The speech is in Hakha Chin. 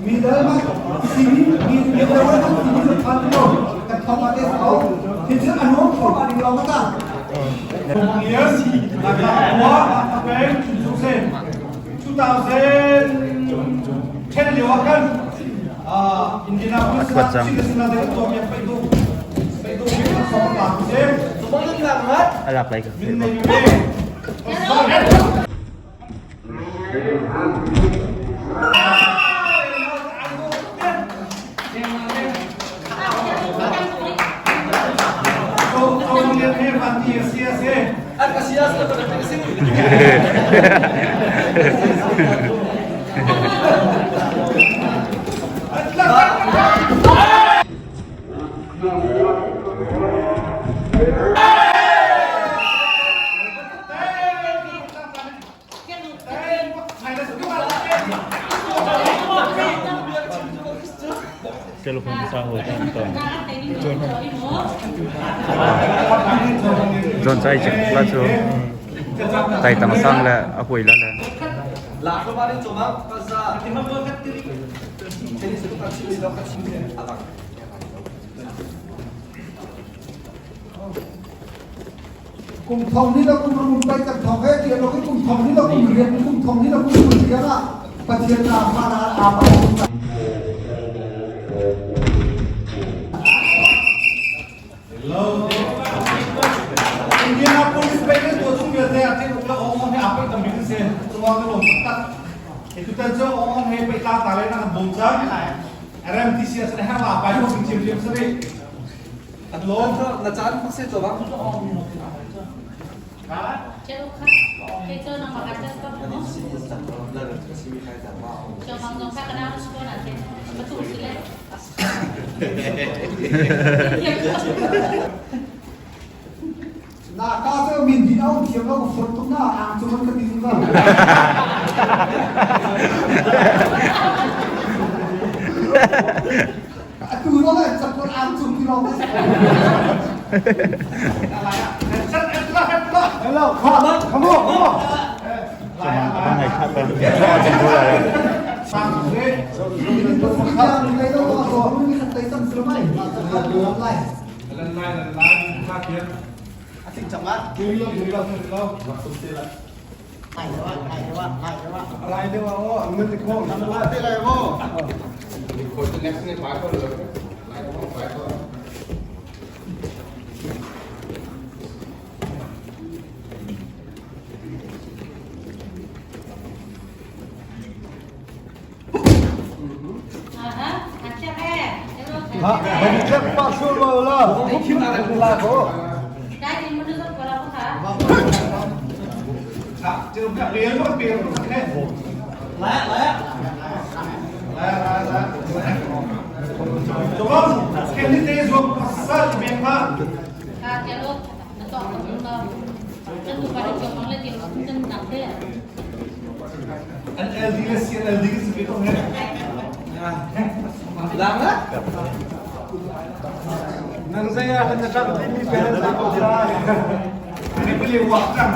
Mi dal ma sinin mi mi dal ma sinin phan lo kan thong ma te ko. Thì chứ ăn uống không ăn được không ta? Years, Naka Khua, Peng, Chun 2010 liu ah khan Indianapolis ah Chin National Day tuah mi pei tu pei tu mi song la se Alak lai ka. Min nei mi Telephone sa ho tan ton. Zon chai chek la chu. Tai tang sang le a hui la le. Kum thong ni la kum rum pai tak thong he ti lo kum thong ni la kum rian kum thong ni la kum kum rian a Pathian na ma na a pa. Hello. Indianapolis pei tu chung vialte a ṭin uk le ong he a pei tam bik se cunga ka lawm taktak. Tutan cu ong he pei tla ta le na kan bawm cang. RMTC a san hang la pai ko thiam thiam sari. At lawm. Na caan pak se cho bang. Na ka cu min din a um thiam lo ka fort tuk na ang cu man ka ti zungzal. Atu zong ah cakkur ang cung ti lawng. Hello, come on, come on, come on. Ngai khat ta. NLD le CNLD kan si ve ko he. Lang na? Nang zaya kan na tang ti mi pe na ko ta. Ni pali wa kan.